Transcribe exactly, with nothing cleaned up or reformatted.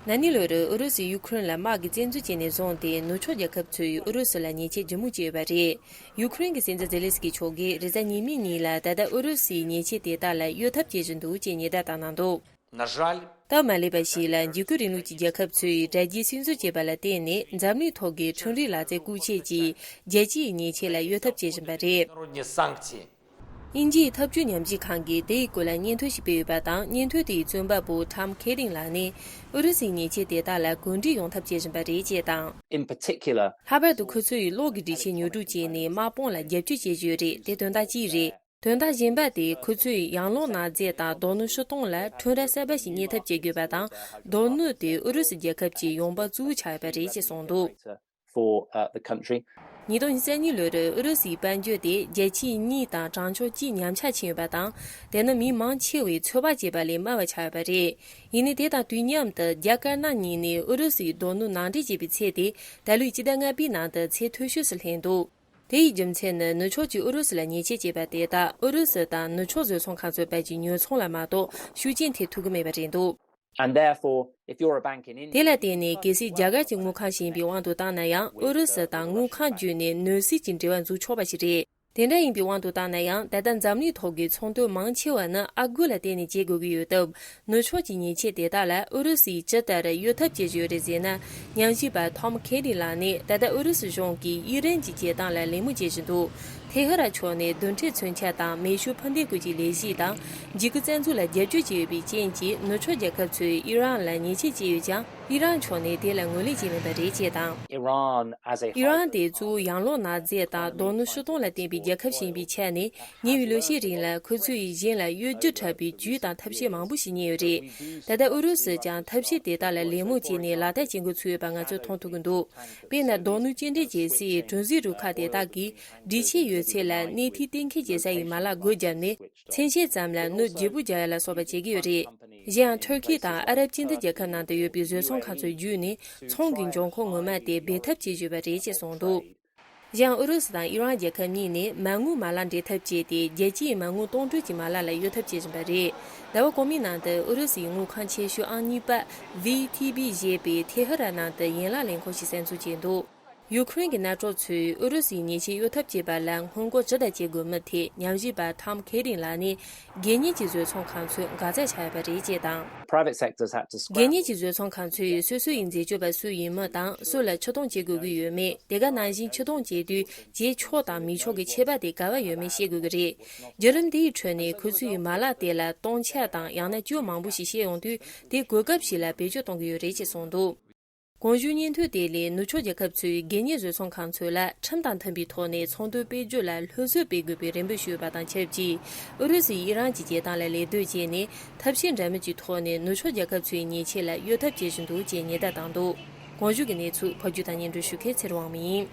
ན་ནིང་ལོར་ཨུ་རུ་སུས་ཡུ་ཁུ་རེན་ལ་དམག་གི་བཙན་འཛུལ་བྱས་ནས་བཟུང་སྟེ། ནུབ་ཕྱོགས་རྒྱལ་ཁབ་ཚོས་ཨུ་རུ་སུ་ལ་ཉེས་ཆད་ལྗིད་མོ་བཅོལ་ཡོད་པ་རེད། ཡུ་ཁུ་རེན་གྱི་སྲིད་འཛིན་ཛེ་ལེ་སི་ཀི་མཆོག་གིས་རེས་གཟའ་ཉི་མའི་ཉིན་ལ། ད་ལྟ་ཨུ་རུ་སུས་ཉེས་ཆད་དེ་དག་ལ་གཡོལ་ཐབས་བྱེད་བཞིན་འདུག་ཅེས་ཉེན་བརྡ་བཏང་གནང་འདུག། На жаль, སྟབས་མ་ལེགས་པ་ཞིག་ལ། འཇིགས་སྐུལ་རིང་ལུགས་ཀྱི་རྒྱལ་ཁབ་ཚོས་དྲ་རྒྱའི་སྲིད་འཛུལ་བྱས་པ་ལ་བརྟེན་ནས། འཛམ་གླིང་ཐོག་གི་ཁྲིམས་རའི་ལག་རྩལ་བཀོལ་ཆས་ཀྱིས་རྒྱལ་སྤྱིའི་ཉེས་ཆད་ལ་གཡོལ་ཐབས་བྱེད་བཞིན་པ་རེད། Международные санкции. དབྱིན་ཇིའི་འཐབ་ཇུས་ཉམས་ཞིབ་ཁང་གིས་དེའི་སྐོར་ལ་སྙན་ཐོ་ཞིག་སྤེལ་ཡོད་པ་དང་། སྙན་ཐོ་དེའི་རྩོམ་པ་པོ་Tom Keating ལགས་ནི། ཨུ་རུ་སུའི་ཉེས་ཆད་དེ་དག་ལ་གོམས་འདྲིས་ཡོང་ཐབས་བྱེད་བཞིན་པ་རེད་ཅེས་དང་། In particular, ལྷག་པར་དུ་ཁོ་ཚོས་གློག་གི་སྒྲིག་ཆས་ཉོ་སྒྲུབ་བྱས་ནས་དམག་དཔུང་ལ་རྒྱབ་སྐྱོར་བྱེད་བཞིན་ཡོད་རེད། དེ་དོན་དག་གཅིག་རེད། དོན་དག་གཞན་པ་དེ། ཁོ་ཚོས་ཡང་ལོག་ནག་རྫས་དང་རྡོ་སྣུམ་ཕྱིར་གཏོང་ལ་ཁྲོམ་ར་གསར་པ་ཞིག་རྙེད་ཐབས་བྱེད་དགོས་པ་དང་། རྡོ་སྣུམ་དེ་ཨུ་རུ་སུ་རྒྱལ་ཁབ་ཀྱི་ཡོང་འབབ་གཙོ་བོ་ཆགས་ཡོད་པ་རེད་ཅེས་གསུངས་འདུག། For, uh, the country. ཉིས་སྟོང་ཉི་ཤུ་རྩ་གཉིས་ལོར་ཨུ་རུ་སུའི་དཔལ་འབྱོར་དེ་རྒྱལ་སྤྱིའི་གཉིས་དང་གྲངས་ཆོད་གཅིག་ཉམས་ཆག་ཕྱིན་ཡོད་པ་དང་། དེ་ནི་མི་མང་ཆེ་བས་ཚོད་དཔག་བྱས་པ་ལས་དམའ་བ་ཆགས་ཡོད་པ་རེད། ཡིན་ནའི་དེ་དང་དུས་མཉམ་དུ། རྒྱ་དཀར་ནག་གཉིས་ནས་ཨུ་རུ་སུའི་རྡོ་སྣུམ་ནང་འདྲེན་བྱས་པའི་ཚད་དེ། ད་ལོའི་སྤྱི་ཟླ་ལྔ་པའི་ནང་དུ་ཚད་མཐོ་ཤོས་སུ་ལྷུང་འདུག། དེ་ཡི་རྒྱུ་མཚན་ནི། ནུབ་ཕྱོགས་ཀྱིས་ཨུ་རུ་སུ་ལ་ཉེས་ཆད་བཅད་པ་དེ་དག་ཨུ་རུ་སུ་དང་ནུབ་ཕྱོགས་བཟོ་ཚོང་ཁང་ཚོའི་བར་གྱི་ཉོ་ཚོང་ལ་མ་གཏོགས། ཤུགས་རྐྱེན་ཐེབས་ཐུབ་ཀྱི་མེད་པ་རེད་འདུག། And therefore, if you're a bank in India, དེ་ལ་བརྟེན་ནས། གལ་སྲིད་རྒྱ་གར་གྱི་དངུལ་ཁང་ཞིག་ཡིན་པའི་དབང་དུ་བཏང་ན་ཡང་། ཨུ་རུ་སུ་དང་དངུལ་ཁང་བརྒྱུད་ནས་ནོར་སྲིད་ཀྱི་འབྲེལ་བ་འཛུགས་ཆོག་པ་ཞིག་རེད། དེ་འདྲ་ཡིན་པའི་དབང་དུ་བཏང་ན་ཡང་། ད་ལྟ་འཛམ་གླིང་ཐོག་གི་ཚོང་དོན་མང་ཆེ་བ་ནི་ཨ་སྒོར་ལ་བརྟེན་ནས་བྱེད་དགོས་ཀྱི་ཡོད་སྟབས། ནུབ་ཕྱོགས་ཀྱི་ཉེས་ཆད་དེ་དག་ལ་ཨུ་རུ་སུས་ཇི་ལྟར་གཡོལ་ཐབས་བྱེད་བཞིན་ཡོད་རེད་ཟེར་ན། ཉམས་ཞིབ་པ་Tom Keating ལགས་ནི། ད་ལྟ་ཨུ་རུ་སུ་གཞུང་གིས་ཨི་རན་གྱི་བྱེད་སྟངས་ལ་ལད་མོ་བྱེད་བཞིན་འདུག། ཐེ་ཧི་རན་ཕྱོགས་ནས་རྡུལ་ཕྲན་མཚོན་ཆ་དང་མེ་ཤུགས་འཕུར་མདེལ་སྐོར་གྱི་ལས་གཞི་དང་། འཇིགས་སྐུལ་བཙན་འཛུལ་ལ་རྒྱབ་སྐྱོར་བྱས་ཡོད་པའི་རྐྱེན་གྱིས། ནུབ་ཕྱོགས་རྒྱལ་ཁབ་ཚོས་ཨི་རན་ལ་ཉེས་ཆད་བཅད་ཡོད་ཀྱང་། ཨི་རན་ཕྱོགས་ནས་དེ་ལ་ངོས་ལེན་བྱས་མེད་པ་རེད་ཅེས་དང་། Iran as a ཨི་རན་དེ་གཙོ་བོ་ཡང་ལོག་ནག་རྫས་དང་རྡོ་སྣུམ་ཕྱིར་གཏོང་ལ་བརྟེན་པའི་རྒྱལ་ཁབ་ཞིག་ཡིན་པའི་ཆ་ནས། ཉེ་བའི་ལོ་ཤས་རིང་ལ་ཁོ་ཚོས་གཞན་ལ་གཡོ་སྒྱུ་འཁྲབ་པའི་ཇུས་དང་ཐབས་ཤེས་མང་པོ་ཞིག་རྙེད་ཡོད་རེད། ད་ལྟ་ཨུ་རུ་སུས་ཀྱང་ཐབས་ཤེས་དེ་དག་ལ་ལད་མོ་བྱས་ནས་ལག་བསྟར་བྱེད་འགོ་ཚུགས་ཡོད་པ་ང་ཚོས་མཐོང་ཐུབ་ཀྱི་འདུག། དཔེར་ན། རྡོ་སྣུམ་སྐྱེལ་འདྲེན་བྱེད་སའི་གྲུ་གཟིངས་རུ་ཁག་དེ་དག་གིས་སྒྲིག་ཆས་ཡོད་ཚད་ལ་གནས་ཐིག་གཏན་འཁེལ་བྱེད་ས་ཡི་མ་ལག་སྒོ་བརྒྱབ་ནས། མཚོན་ཆ་ཙམ་ལ་སྣུམ་བརྗེ་པོ་རྒྱག་ཡ་ལ་སོགས་པ་བྱེད་ཀྱི་ཡོད་རེད། གཞན་ཡང་། ཐུར་ཁེ་དང་ཨ་རབ་སྤྱི་མཐུན་རྒྱལ་ཁབ་ནང་དུ་ཡོད་པའི་བཟོ་ཚོང་ཁང་ཚོའི་བརྒྱུད་ནས་ཚོང་གི་འབྱུང་ཁུངས་ངོ་མ་དེ་སྦས་ཐབས་བྱེད་བཞིན་པ་རེད་ཅེས་གསུངས་འདུག། གཞན་ཡང་། ཨུ་རུ་སུ་དང་ཨི་རན་རྒྱལ་ཁབ་གཉིས་ནས་མ་དངུལ་མ་ལག་འབྲེལ་ཐབས་བྱས་ཏེ། རྒྱལ་སྤྱིའི་མ་དངུལ་གཏོང་སྤྲོད་ཀྱི་མ་ལག་ལ་གཡོལ་ཐབས་བྱེད་བཞིན་པ་རེད། ཟླ་བ་གོང་མའི་ནང་དུ་ཨུ་རུ་སུའི་དངུལ་ཁང་ཆེ་ཤོས་ཨང་གཉིས་པ་ཝི་ཐི་བི་ཞེས་པའི་ཐེ་ཧི་རན་ནང་དུ་ཡན་ལག་ལས་ཁུངས་ཤིག་གསར་འཛུགས་བྱས་འདུག། ཡུ་ཁུ་རེན་གྱི་གནམ་གྲུ་ཚོས་ཨུ་རུ་སུའི་ཉེས་ཆད་གཡོལ་ཐབས་བྱེད་པ་ལ་སྔོན་འགོག་ཇི་ལྟར་བྱེད་དགོས་མིན་ཐད། ཉམས་ཞིབ་པ་Tom Keating ལགས་ནི། དགོས་མཁོ་ཅན་གྱི་བཟོ་ཚོང་ཁང་ཚོས་འགག་རྩར་ཆགས་ཡོད་པ་རེད་ཅེས་དང་། Private sectors had to scramble. དགོས་མཁོ་ཅན་གྱི་བཟོ་ཚོང་ཁང་ཚོས་སོ་སོ་ཡི་འཛད་སྤྱོད་པ་སུ་ཡིན་མིན་དང་། སུ་ལ་ཕྱིར་གཏོང་བྱེད་དགོས་ཀྱི་ཡོད་མེད། དེ་ག་ནང་བཞིན་ཕྱིར་གཏོང་བྱེད་དུས་བྱེད་ཆོག་དང་མི་ཆོག་གི་ཆད་པ་དེ་ག་བ་ཡོད་མེད་ཤེས་དགོས་ཀྱི་རེད། བརྒྱུད་རིམ་དེའི་ཁྲོད་ནས་ཁོ་ཚོས་མ་ལག་དེ་ལ་སྟོང་ཆ་དང་ཡང་ན་སྤྱོད་མང་པོ་ཞིག་བཤད་ཡོང་དུས། དེ་གོ་སྐབས་ཤིག་ལ་བེད་སྤྱོད་གཏོང་གི་ཡོད་རེད་ཅེས་གསུངས་འདུག། གོང་ཞུས་སྙན་ཐོ་དེ་ལས། ནུབ་ཕྱོགས་རྒྱལ་ཁབ་ཚོས་དགོས་མཁོ་ཅན་བཟོ་ཚོང་ཁང་ཚོ་ལ་ཁྲིམས་དང་མཐུན་པའི་ཐོག་ནས་ཚོང་དོན་སྤེལ་རྒྱུ་ལ་སློབ་གསོ་སྤེལ་དགོས་པའི་རེ་འབོད་ཞུས་པ་དང་ཆབས་ཅིག། ཨུ་རུ་སུས་ཨི་རན་གྱི་བྱེད་སྟངས་ལ་ལད་ཟློས་བྱས་ནས། ཐབས་ཤེས་འདྲ་མིན་གྱི་ཐོག་ནས་ནུབ་ཕྱོགས་རྒྱལ་ཁབ་ཚོའི་ཉེས་ཆད་ལ་གཡོལ་ཐབས་བྱེད་བཞིན་འདུག་ཅེས་ཉེན་བརྡ་བཏང་འདུག། གོང་ཞུས་ཀྱི་གནས་ཚུལ་ཕབ་སྒྱུར་དང་སྙན་སྒྲོན་ཞུ་མཁན་ཚེ་རིང་དབང་མོ་ཡིན།